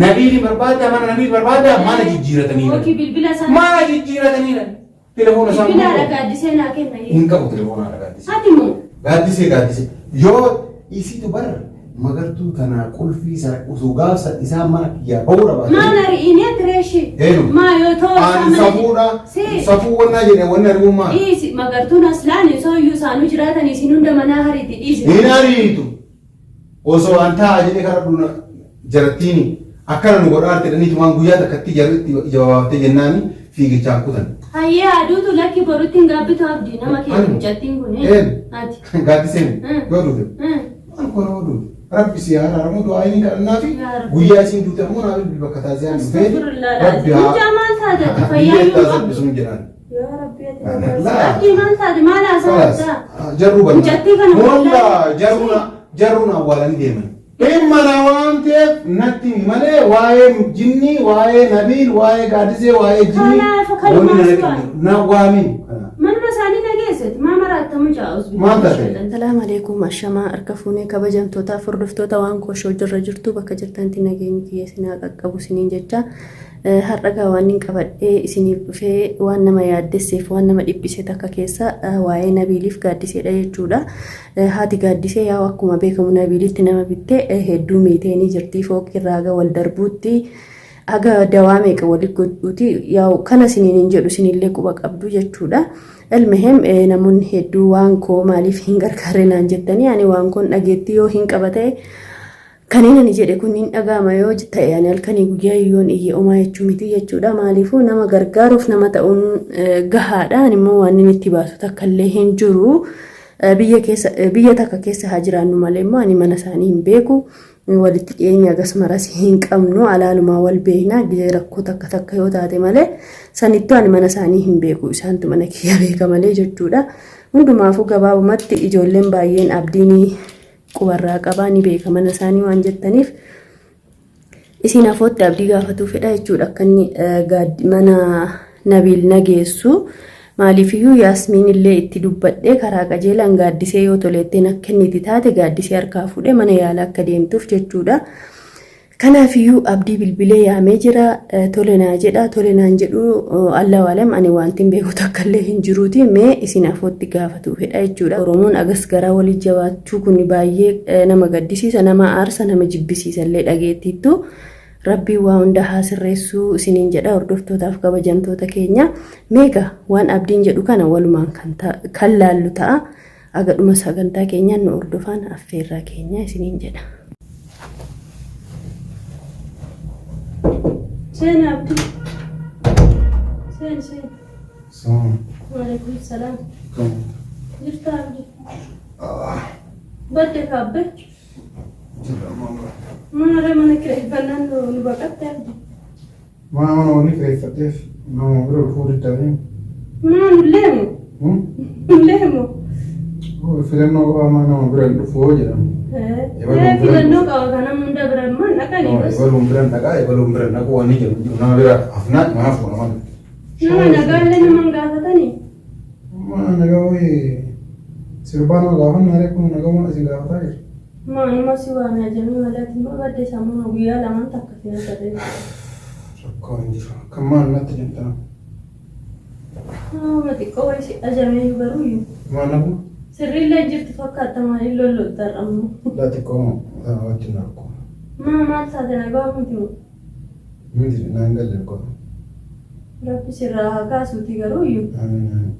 Nabiili barbaaddaa mana nabiil barbaaddaa mana jijjiiratanii. Yookiin bilbila isaa. Mana jijjiiratanii. Telefoona isaa. Bilbila haadha gaaddisee naa kenna. Hin qabu telefoona haadha gaaddisee. Ati moo? Gaaddisee gaaddisee yoo isitu bar magartuu tanaa qulfii sana osoo gaafsa isaa mana kiyyaa bahuu dhabaate. Maal ari'inee ati reeshi? Eenyu? Maa yoo ta'u isaa Ani mana safuudha. Si. Safuu wannaa jedhe wanni ari'uun maal? Dhiisi magartuun aslaan osoo iyyuu isaanuu jiraatan isin hunda manaa hariiti dhiisi. Hin ariitu. Osoo an taa'a jedhee kadhadhu na- jarattiini akkana nu godhaa jedhaniitu waan guyyaa takkatti jarri itti ija babaaftee jennaani fiigichaan kutan. Hayyee aduutu lakki borutti hin gaabbitu abdii nama kee Ani? mucattiin kun. Een. Ati. Gaaddiseen Mm. yoo duute. Maal koo nama duute. Rabbi si haa araaramu du'aa inni kadhannaa fi Yaa Rabbi. guyyaa isiin duute ammoo naa bilbil bakka taasisaan dhufee Astagfirullah. Rabbi haa Mucaa maal taate ati fayyaa biyya yoo itti qabdu. salphisuun jedhaan. Yaa Rabbi ati Laa. Abdii maal taate maal haasaa Kalaas jirta? jarruu banna. Mucattii kana Molla wallahi. jarruuna jarruuna awwaalanii deeman. Dhimma na waan ta'eef natti himi malee waa'ee jinnii, waa'ee nabiil, waa'ee gaaddisee, waa'ee jinnii Kanaaf wanni kanumaa na si naqe waame. na waamin. Kanaaf. Manuma isaanii na geessati. Maa maraatta mucaa Maal taate? Salaam alaikum ashamaa harka fuunee kabajamtootaaf hordoftoota waan kooshoo jirra jirtu bakka jirtantti nageenyi kiyya isin haa qaqqabu isiniin jecha Har'a gaa waan hin qabadhee isiniif dhufee waan nama yaaddesseef waan nama dhiphise takka keessa waa'ee Nabiiliif gaaddiseedha jechuudha. Haati gaaddisee yaa akkuma beekamu Nabiilitti nama bitte hedduu miitee ni jirti fooqii irraa haga wal darbuutti haga dawaa meeqa wali godhuuti yaa kana isiniin hin jedhu isinillee quba qabdu jechuudha. Elmehem namoonni hedduu waan koo maaliif hin gargaarre naan jettanii ani waan koon dhageettii yoo hin qaba ta'e Kanin ani jedhe kun hin dhaga'ama yoo ta'e ani halkanii guyyaa yoon iyye omaa jechuu miti jechuudha. Maaliifuu nama gargaaruuf nama ta'uun gahaadha. Ani immoo waan inni itti baasu takka illee hin jiru. Biyya keessa biyya takka keessa haa jiraannu malee immoo ani mana isaanii hin beeku. Walitti dhiyeenya hagas maras hin qabnu. Alaalumaa wal beekna. Gizee rakkoo takka takka yoo taate malee sanittuu ani mana isaanii hin beeku. Isaantu mana kiyya beeka malee jechuudha. Hundumaafuu gabaabumatti ijoolleen baay'een abdiinii qubarraa qabaa ni beeka mana isaanii waan jettaniif isin afootti abdii gaafatuu fedha jechuudha akka inni mana Nabiil nageessu maaliifiyyuu Yaasmiin illee itti dubbadhee karaa qajeelaan gaaddisee yoo toleetteen akka inni itti taate gaaddisee harkaa fuudhee mana yaala akka deemtuuf jechuudha. Kanaafiyyuu Abdii bilbilee yaamee jira. Tole naa jedha. Tole naan jedhu Allahu alam ani wantin beeku takka illee hin jiruuti mee isin afootti gaafatuu fedha jechuudha. Oromoon agas garaa walii jabaachuu kun baay'ee nama gaddisiisa, nama aarsa, nama jibbisiisa illee dhageettiittu. Rabbiin waa hunda haa sirreessuu isiniin jedha hordoftootaaf kabajamtoota keenya. Meegaa waan abdiin jedhu kana walumaan kan laallu ta'a. Haga dhuma sagantaa keenyaan nu hordofaan affeerraa keenya isiniin jedha. Seen Abdii. Seen seen. Salaam. Waalaikum salaam. Kam? Jirta Abdii. Badde kaabbe. Jirra maama. Maaree mana kireeffannaan nu baqatte Abdii. Mana mana wanni kireeffadheef nama bira dhufuu diddanii. Maa nullee moo? Nullee moo? Filannoo qabaa maa nama bira hin dhufu hoo jedhamu. Filannoo qaba kan nama hunda bira immoo hin dhaqanii bas. Ebaluun bira hin dhaqaa ebaluun bira hin dhaquu wanni jedhu jiru nama bira hafnaan mana fuudha malee. Nama nagaallee nama hin gaafatanii. Maa nagaa wayii sirbaa nama gaafannaa reefu nagaa waan isin gaafataa jiru. Maa numa si waame ajamii malee ati immoo badde sammuu guyyaa lamaan takka si agarree. Rakkoo hin jiru. Kan maal natti jimta? Haa xiqqoo wayii si ajamee garuu iyyuu. Maal nabu? Sirriillee jirtu fakkaata maaliin lolloltarra ammoo. Laa xiqqoo moo wajjin rakkoo. Maa maal taate nagaa miti moo? Miti naan galle rakkoo. Rabbi sirraa haa kaasuuti garuu iyyuu. Amiin amiin.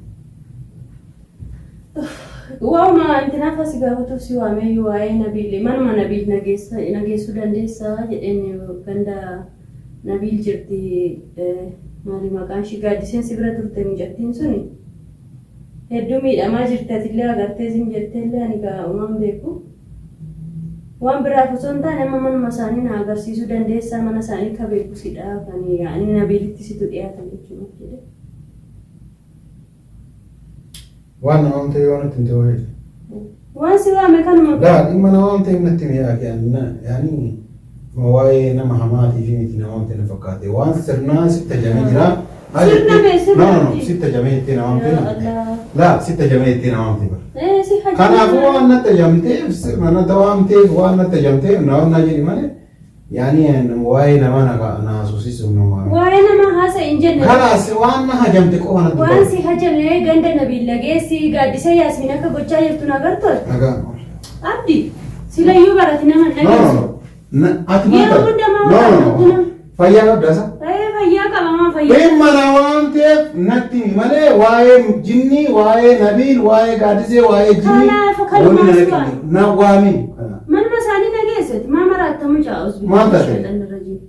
Waa'uma intinaafa si gaafatuuf si waamee waa'ee Nabiil manuma Nabiil nageessuu dandeessaa jedheen ganda Nabiil jirti maali maqaan ishii gaaddiseen si bira turte mucattiin suni hedduu miidhamaa jirti atillee agartee sin jetteellee ani gaa umaan beeku. Waan biraaf osoo hin taane amma manuma isaanii na agarsiisuu dandeessaa mana isaanii ka beeku sidha kan ani Nabiilitti situ dhiyaatan jechuudha jedhe. Waan nama waamtee yoo natti himte waa'ee. Waan si waame kanuma. Laa dhimma nama waamtee natti himi yaa kee yaani waa'ee nama hamaatii fi miti nama waamtee na fakkaate waan sirnaa sitti ajamee jira. Sirna mee sirna No no no miti. sitti ajamee jettee nama waamtee Yaa natti. Allah. Laa sitti ajamee jettee nama waamtee bara. Eh, si hajamee. Kanaafuu waan natti ajamteef sirna natti waamteef waan natti ajamteef na waamnaa jedhi malee. Yaani waa'ee namaa na na haasofsiisuuf na waame. Waa'ee namaa haasa hin jenne. Kalaas waan na hajamte qofa natti Waan dubbadhu. si hajame ganda Nabiil lageessi gaaddisa Yaasmin akka gochaa jirtu na agartu ati. Nagaan ool. Abdi silayyuu barati nama hin No, no, dhageessu. no. Ati maal Yeroo taate? hunda maa No, no, waan no. nama. Fayyaa qabda isa? Ee fayyaa qaba maa fayyaa. Dhimma na waan ta'eef natti himi malee waa'ee jinnii, waa'ee Nabiil, waa'ee gaaddisee, waa'ee jinnii Kanaaf kanumaa wanni na si waame. na waamin. Kanaaf. Manuma isaanii na geessati maa maraatta mucaa osbi. Maal taate?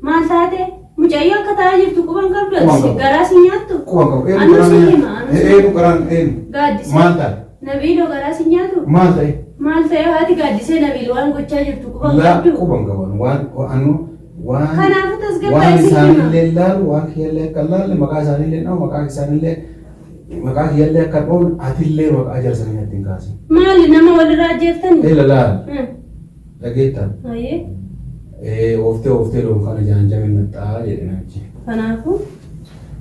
Maal taate? Mucayyoo akka taa'aa jirtu quban qabdu Quban ati qabu. garaa si nyaattu. Quban qabu. Eenyu Anuu garaan si eenyu? hima, anuu si Eenyu garaan eenyu? Gaaddisee. Maal taate? Nabiiloo garaa si nyaatu. Maal ta'e? Maal ta'e haati gaaddisee Nabiil waan gochaa jirtu quban Laa qabdu. quban qaban waan anu waan Kanaafuu tasgabbaa'ee waan si hima. isaanillee laalu waan kiyyallee akka laalle maqaa isaanillee dhahu maqaa isaanillee maqaa kiyyallee akka dhoon atillee maqaa jarsanii natti hin kaasin. Maali nama walirraa ajjeeftani? Eela laal dhageettaa Hayyee. ooftee ooftee loon kana jaanjame naxxaa jedhe namichi. Kanaafuu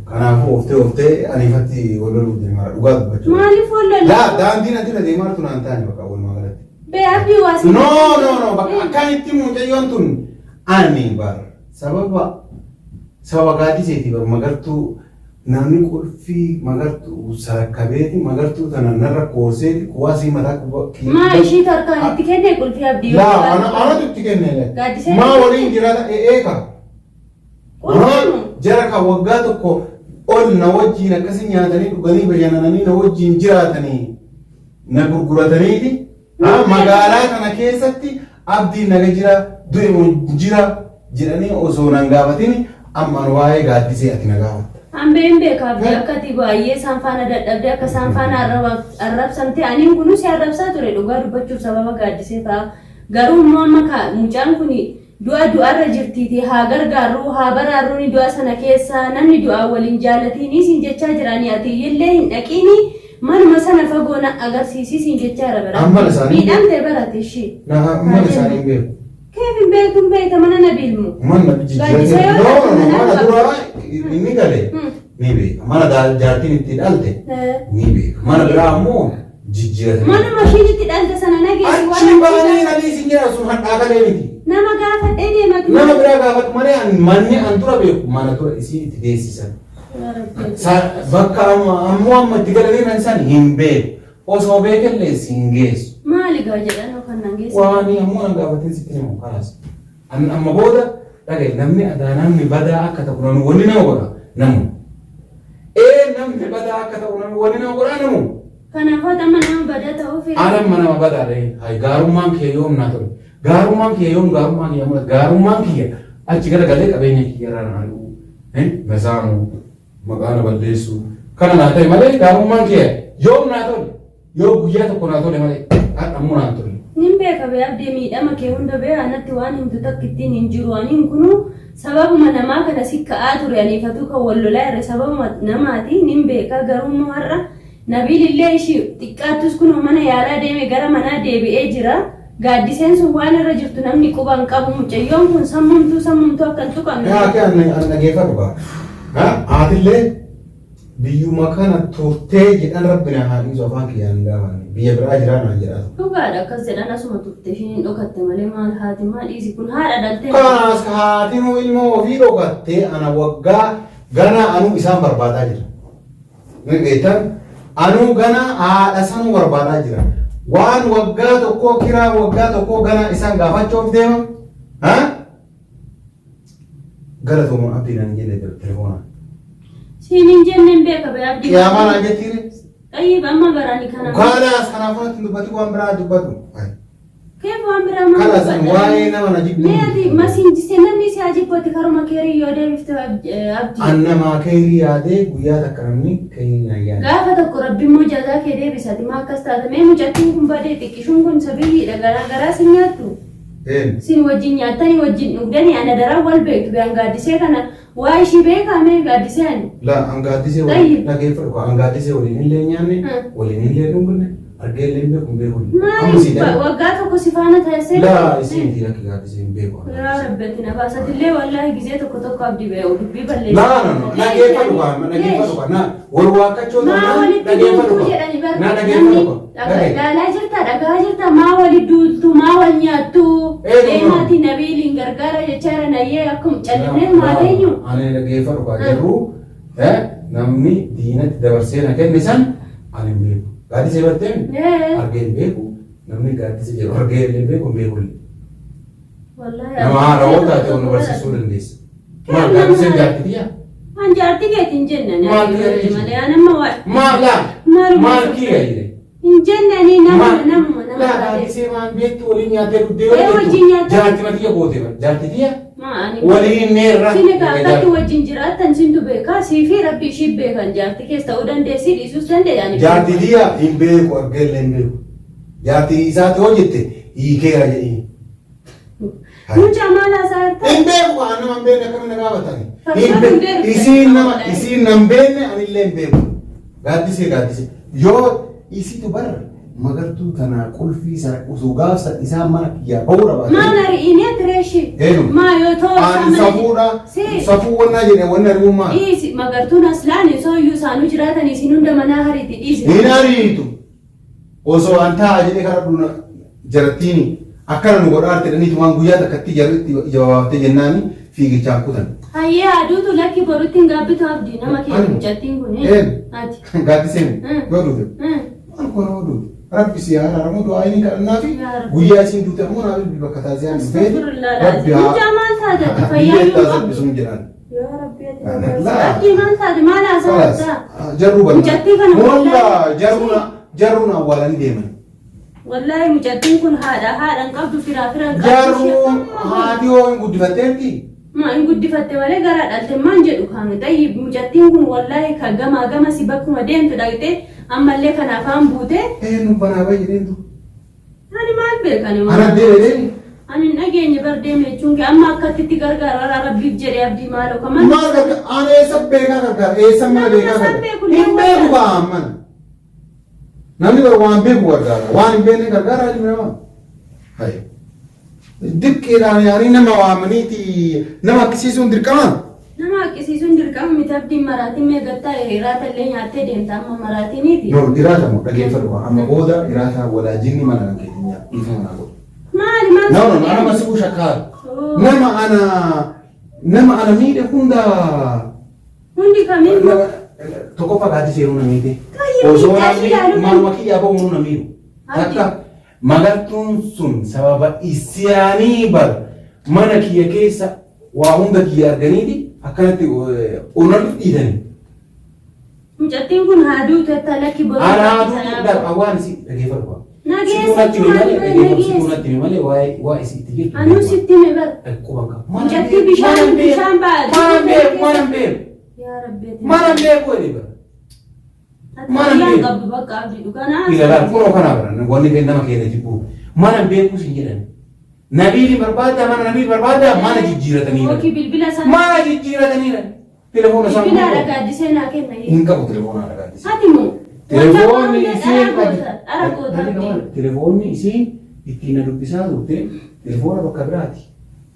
Kanaafuu ooftee ooftee aniifatti wal loluuf deemaa dhugaa dubbachuu. maaliif wal lola? Laa daandiin ati irra deemaa jirtu naan taane bakka walumaa galatti. Bee abdii waa si. No, no, no, bakka akkamitti mucayyoon tun ani bar sababa sababa gaaddiseeti bar magartuu namni qulfii magartuu sarakkabeeti magartuu tana narra kooseeti kuwaasii mataa kubba Maa ishii tarkaan itti kenne qulfii abdii yoo Laa ana anatu itti kenne Gaaddisee maa waliin jiraata eeka. Qulfii moo? Jara kan waggaa tokko ol na wajjiin akkasi nyaatanii dhuganii bashannananii na wajjiin jiraatanii na gurgurataniiti. Magaalaa kana keessatti abdiin naga jira du'e moo jira jedhanii osoo nan gaafatin ammaan waa'ee gaaddisee ati na gaafatta. Hambee hin beeka abdii akka ati baay'ee isaan faana dadhabdee akka isaan faana arrabsamte aniin kunuu si arrabsaa ture dhugaa dubbachuuf sababa gaaddisee fa'a. Garuu immoo amma mucaan kun du'a du'arra jirtiiti haa gargaarruu haa baraarruuni du'a sana keessa namni du'aa waliin jaalatiinii siin jechaa jiraanii ati illee hin dhaqiini manuma sana fagoo na agarsiisii siin jechaa jira bara. Amma isaanii- Miidhamte barate ishii. Na mana isaanii hin beeku. Keef hin beektu hin beekta mana Nabiil moo? Mana Gaaddisa jijjiiranii. yoo No, taate no, mana mana qaba. dura inni gale ni beeka. Mana jaartiin itti dhalte ni beeka. Mana biraa ammoo jijjiiratanii. Manuma ishiin itti dhalte sana nageessi Achi bahanii ani isin jedha sun hadhaa kalee miti. Nama gaafadhee deematu. Nama biraa gaafadhu malee ani manni an dura beeku mana dura isiin itti deessisan. Bakka amma ammoo amma itti galanii kan isaan hin beeku. Osoo beekellee siin geessu. Maali gaa jedhan kan nan geessu. Waan ammoo nan gaafatin sitti himu kalaas. An amma booda dhagaye namni adaa namni badaa akka ta'u namni wanni nama godha namu. Ee namni badaa akka ta'u namni wanni nama godha namu. Kanaafuu ati amma nama badaa ta'uu feeta. Ani amma nama badaa ta'e hay gaarummaan kee yoom naa tole. Gaarummaan kee yoom gaarummaa kiyya mul'ata. Gaarummaan kiyya achi garagalee qabeenya kiyya irraa na ari'uu. Na saamuu. Maqaa na balleessuu. Kana naa ta'e malee gaarummaan kiyya yoom naa tole. Yoo guyyaa tokko naa tole malee har'a immoo naa hin tolle. Nin beeka bee abdee miidhama kee hunda bee anatti waan himtu takkittiin hin jiru aniin kunuu sababuma namaa kana si ka'aa ture aniif atuu kan wal lolaa irre sababuma namaati nin beeka garuu immoo har'a Nabiil illee ishii xiqqaattus kunoo mana yaalaa deeme gara manaa deebi'ee jira gaaddiseen sun waan irra jirtu namni quba hin qabu mucayyoon kun sammumtuu sammumtuu akka hin tuqamne Yaa kee an dhageeffadhu kaa. Haatillee biyyuma kana turtee jedhan rabbi na haa dhiisu afaan kiyyaan hin gaafanne. Biyya biraa jiraa naan jedhaa ture. Dhugaadha akkas jedhan asuma turte ishiin hin dhokatte malee maal haati maa dhiisi kun haadha dhaltee. Kanaas haatinuu ilmoo ofii dhokattee ana waggaa ganaa anuu isaan barbaadaa jira. Ni beektan anuu ganaa haadha sanuu barbaadaa jira. Waan waggaa tokkoo kiraa waggaa tokkoo ganaa isaan gaafachuuf deema. Ha? Galatooma abdii naan jenne telefoonaan. Siin hin jenne hin beeka bee abdii. Qiyaamaa naan jettiire. Xayyib amma barani kana. Kanaas kanaafuu natti hin dubbati waan biraa dubbatu. Keef waan biraa maal Kanas dubbadha? waa'ee nama na jibbu. Mee ati masiin namni si haa jibbu ati karuma keerii yoo deebifte abdii. An namaa keerii yaadee guyyaa takka namni keerii naan yaade. Gaafa tokko rabbi immoo jazaa kee deebisa ati maa akkas taate mee mucattiin kun badee xiqqishuun kun sabiyyiidha garaa garaa sin nyaattu. Een. Sin wajjin nyaattanii wajjin dhugdanii ana daran wal beektu biyaan gaaddisee kana waa ishii beekaa mee gaaddisee ani. La an gaaddisee waliin Tayyib. dhageeffadhu an gaaddisee waliin illee nyaanne waliin illee dhugne Argee illee hin beeku hin beeku. Amma Maali sii dha. waggaa tokko si faana taasisee? Laa isii miti lakki gaaddisee hin beeku. Yaa Rabbi ati na baasatillee wallaahi gizee tokko tokko abdii ba'e dubbii balleessa. Laa no no dhageeffadhu kaa dhageeffadhu kaa na wal waakkachoo Maa taanaan walitti dhageeffadhu duultuu kaa jedhani bar na dhageeffadhu namni kaa dhagee. laalaa jirta dhagaa jirta maa walitti duultu maa wal nyaattu Ee, no, no. deemaati nabiiliin gargaara jechaara nayyee akkuma callisnee maa teenyu. Ani dhageeffadhu kaa garuu namni diinatti dabarsee na kenne san ani hin beeku. Gaaddisee bartee Ee, argee hin beeku namni gaaddisee jedhu argee illee beeku hin beeku illee. wallaahi Nama haarawoo taate wal barsiisuu dandeessa. Maal gaaddiseen jaartii tiyya? An jaartii keeti hin jenne ani Maal ati jedhanii? malee an amma waa Maal laa? Maaluma Maal kiyya jedhe? hin jennani nama Maal? namuma nama Laa taate. gaaddisee waan beektu waliin nyaattee dhuddee Ee, wajjin nyaattee. Jaartii matiyya goote bara. Jaartii tiyya Maa ani waliin neerra. Sini akkatti wajjin jiraattan sintu beekaa sii fi rabbi ishii beekan jaartii keessa ta'uu dandeessi dhiisuus dandeenya. Jaartii tiyya hin beeku argee illee hin beeku. Jaartii isaati hoo jette hiikeera jedhiin. Mucaa maal haasaa jirta? Hin beeku waan nama hin beekne akkamiin na gaafatani. Farsoo hin beektu. Isiin nama isiin nan beekne anillee hin beeku. Gaaddisee gaaddisee yoo isitu bar magartuu tanaa qulfii sana osoo gaafsa isaan mana kiyyaa ba'uu Maal dhabaate. ari'inee atireeshi? Eenyu? Maa yoo ta'u Ani safuudha safuu wannaa jedhe wanni arguun maal? Dhiisi magartuun aslaan osoo iyyuu isaanuu jiraatan isin hunda manaa hariiti dhiisi. Hin ariitu. Osoo an taa'a jedhee karaa dhuna jarattiini akkana nu godhaa jedhaniitu waan guyyaa takkatti jarri itti ija babaaftee jennaani fiigichaan kutan. Hayyee aduutu lakki borutti hin gaabbitu abdii nama kee Ani? mucattiin kun. Eenyu? Ati. Gaaddiseen Mm. yoo duute maal kun yoo duute rabbi si haa araaramu du'aa inni kadhannaa fi Yaa Rabbi. guyyaa isiin duute ammoo naa bilbil bakka taasisaan dhufee Astagfirullah rabbi haa Mucaa maal taate ati fayyaa biyya yoo itti qabdu. salphisuun jedhaan. Yaa Rabbi ati Laa. na Abdii maal taate maal haasaa jirta? Jarruu bal'aa. Mucattii kana Wallaa wallaahi. jarruun jarruun awwaalanii deeman. Wallaahi mucattiin kun haadha haadha hin qabdu firaa fira hin qabdu. Jarruun haati hoo hin guddifatteetti. Ma hin guddifatte malee garaa dhalte maan jedhu kan xayyi mucattiin kun wallaahi ka gamaa gama si bakkuma deemtu dhaqxee ammallee kan afaan buute Eenyu banaa baay'ee jedheentu. ani maal beekani Ana deebi'ee. Ani hin dhageenye bar deeme jechuun kee amma akkatti itti gargaara rabbiif jedhee abdii maaloo kan maal Maal gargaara? Ani eessa beekaa gargaara? Eessa mana Namni beekaa isaan gargaara? beeku Hin illee beeku ba'aa mana. Namni bara waan beeku gargaara. Waan hin beekne gargaara ilmi namaa. Hayi. Dirqiidhaan yaanii nama waamaniiti nama akkisiisuun dirqama. Nama haqqisiisuun dirqama miti abdiin maraatiin meeqattaa hiraata illee nyaattee deemta amma maraatiiniiti. No, dhiraata moo dhageeffadhu kaa. Amma booda dhiraata walaajinni mana kan keetiin nyaatu dhiifama naa godhu. Maali maal? No, no, no, anama si'uu shakkaara. Oh. Nama ana nama ana miidhe hunda Hundi kamiin Tokkoffaa gaaddisee nuu na miite. Baay'ee Osoo miidhaa namni ilaaluun. manuma kiyyaa ba'u nuu na miidhu. Abdi. Takka magartuun sun sababa isyaanii bar mana kiyya keessa waa hunda kiyya arganiiti akkanatti onarri dhiitanii. Mucattiin kun haaduu tettaa lakki boruu. Anaatu dha waan isii dhageeffadhu qaba. Nageessa Situu natti hime malee dhageeffadhu situu nageessa. natti hime malee waa'ee waa isii itti jirtu. Anuu sitti hime bar. Quban qaba. Mucattii bishaan bishaan ba'a. Mana beeku mana beeku Yaa Rabbi ati. mana beeku jedhi bara. Ati mana fayyaan beeku. qabdu bakka abdii dhuganaa. Ilaala kunoo kana bara wanni kee nama keenya jibbu mana beeku sin jedhan. Nabiili barbaada mana nabiili barbaada mana jijjiirataniidha. Yookiin bilbila sana. Mana jijjiirataniidha. Telefoona isaan Bilbila haadha gaaddisee naa kenna. hin qabu telefoona haadha gaaddisee. Ati moo? Telefoonni Wanta isiin dhara goota. Dhara goota abdii. Telefoonni isiin ittiin na dubbisaa turte telefoona bakka biraati.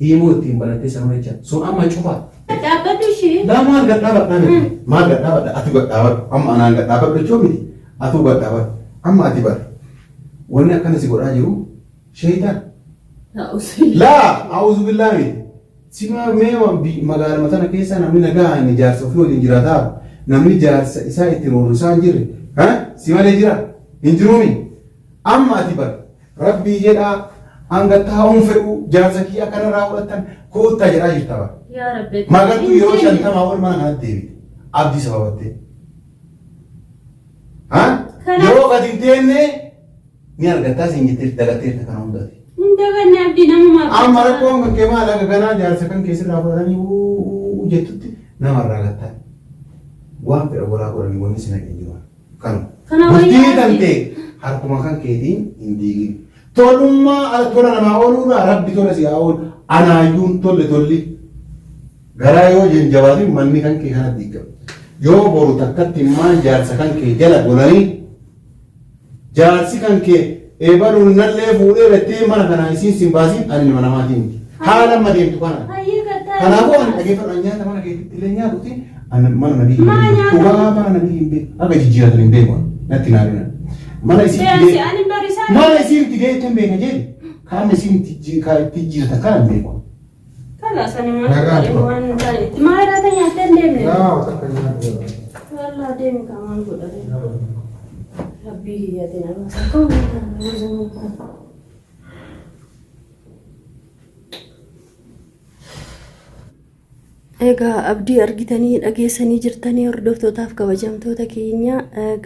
Hiimuu ittiin banattee sanuu jecha sun amma cufa. Dhaabbatu ishee. Laa maal gad dhaabadha miti. Maal gad dhaabadha? Ati gad dhaabadhu. Amma anaan gad dhaabadhu jechuun miti. Atuu gad dhaabadhu. Amma ati bar. Wanni akkana si godhaa jiru sheeytaan. Laa a'uuzu billaa miti. Sima mee magaaluma tana keessa namni nagaa inni jaarsa ofii waliin jiraataa namni jaarsa isaa itti roorrisaa hin jirre ha si malee jira hin jiruumi amma ati bar rabbii jedhaa hanga taa'uun fedhu jaarsa kiyya akkanarraa fudhattan koottaa jedhaa jirta bar. Yaa Rabbi. Magartuu yeroo 50 ol mana kanatti deebite. Abdii sababattee. Ha? Kanaaf- Yeroo gadi hin teenne ni argattaa siin jettee dagatteerta kana hundati. Hin daganne abdii namumaaf. Amma rakkoon kan kee maal akka kanaa jaarsa kan keessirraa fudhatanii uu jettutti namarraa gattaa. Waan fedha goraa godhanii wanni si naqee jiru. Kanuma. Kana Bultii wayyaa tan abdii. ta'e harkuma kan keetiin hin diigin. Tolummaa ala tola namaa ooluudha rabbi tola si haa oolu. Anaayyuun tolle tolli. Garaa yoo jabaatin manni kan kee kana diigama. Yoo boru takkatti immaan jaarsa kan kee jala golanii Jaarsi kan kee eebaluun nallee fuudhee jettee mana kanaa isiin sin baasiin ani ilma namaatii miti. Haala amma deemtu kana. Hayyee gattaa. Kanaafuu ani dhageeffadhu ani nyaata mana keetitti illee nyaatuti ani mana nabii hin Maa beeku. nyaata? Dhugaa mana nabii hin beeku. Akka jijjiiratan hin beeku. Natti naarina. Mana isiin itti Seansi ga'e- ani barisaa. mana isiin itti ga'etti hin beeka jedhi. Kaan isiin itti ji- ka itti jijjiiratan kana hin beeku. Kala sani maal Nagaa godhe tura. waan hin taane. Maal irraa nyaattee hin deemne? Laa takka nyaata. Wallaa deemi kaa maal godha Rabbii kiyyaatiin abaasa. Akkuma Egaa abdii argitanii dhageessanii jirtanii hordoftootaaf kabajamtoota keenya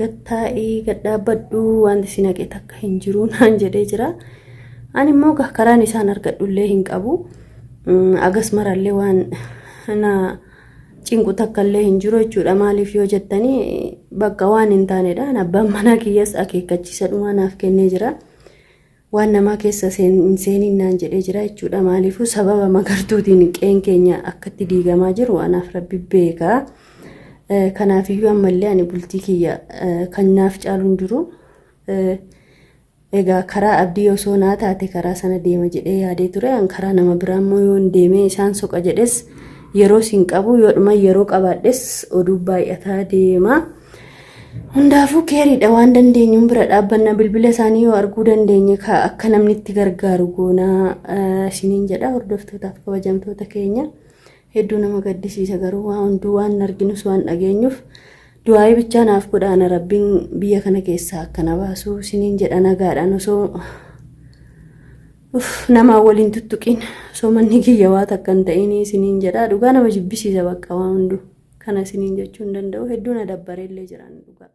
gad taa'ii gad dhaabbadhu wanti si naqe takka hin jiru naan jedhee jira. Ani immoo karaan isaan argadhullee hin qabu. Agas marallee waan na cinqu takkallee hin jiru jechuudha. Maaliif yoo jettanii bakka waan hin taanedha. Abbaan manaa kiyyas akeekkachiisa dhumaa naaf kennee jira. Waan namaa keessa hin seeniin naan jedhee jira jechuudha. Maaliifuu sababa magartuutiin qe'een keenya akkatti diigamaa jiru anaaf rabbi beeka. Kanaafiyyuu ammallee ani bultii kiyya kan naaf caalu hin jiru. Egaa karaa abdii osoo naa taate karaa sana deema jedhee yaadee ture. An karaa nama biraa immoo yoon deemee isaan soqa jedhes yeroos hin qabu. Yoodhuma yeroo qabaadhes oduu baay'ataa deema. Hundaafuu keeriidha waan dandeenyuun bira dhaabbanna bilbila isaanii yoo arguu dandeenye ka akka namni itti gargaaru goonaa isiniin jedha hordoftootaaf kabajamtoota keenya hedduu nama gaddisiisa garuu waa hunduu waan arginus waan dhageenyuuf du'aayii bichaa naaf godhaana rabbiin biyya kana keessaa akka na baasu isiniin jedha nagaadhaan osoo Uff namaa waliin tuttuqin osoo manni kiyya waa takka hin ta'in isiniin jedha dhugaa nama jibbisiisa bakka waa hunduu. Kana isiniin jechuu hin danda'u. Hedduu na dabbareellee jiraan dhugaa.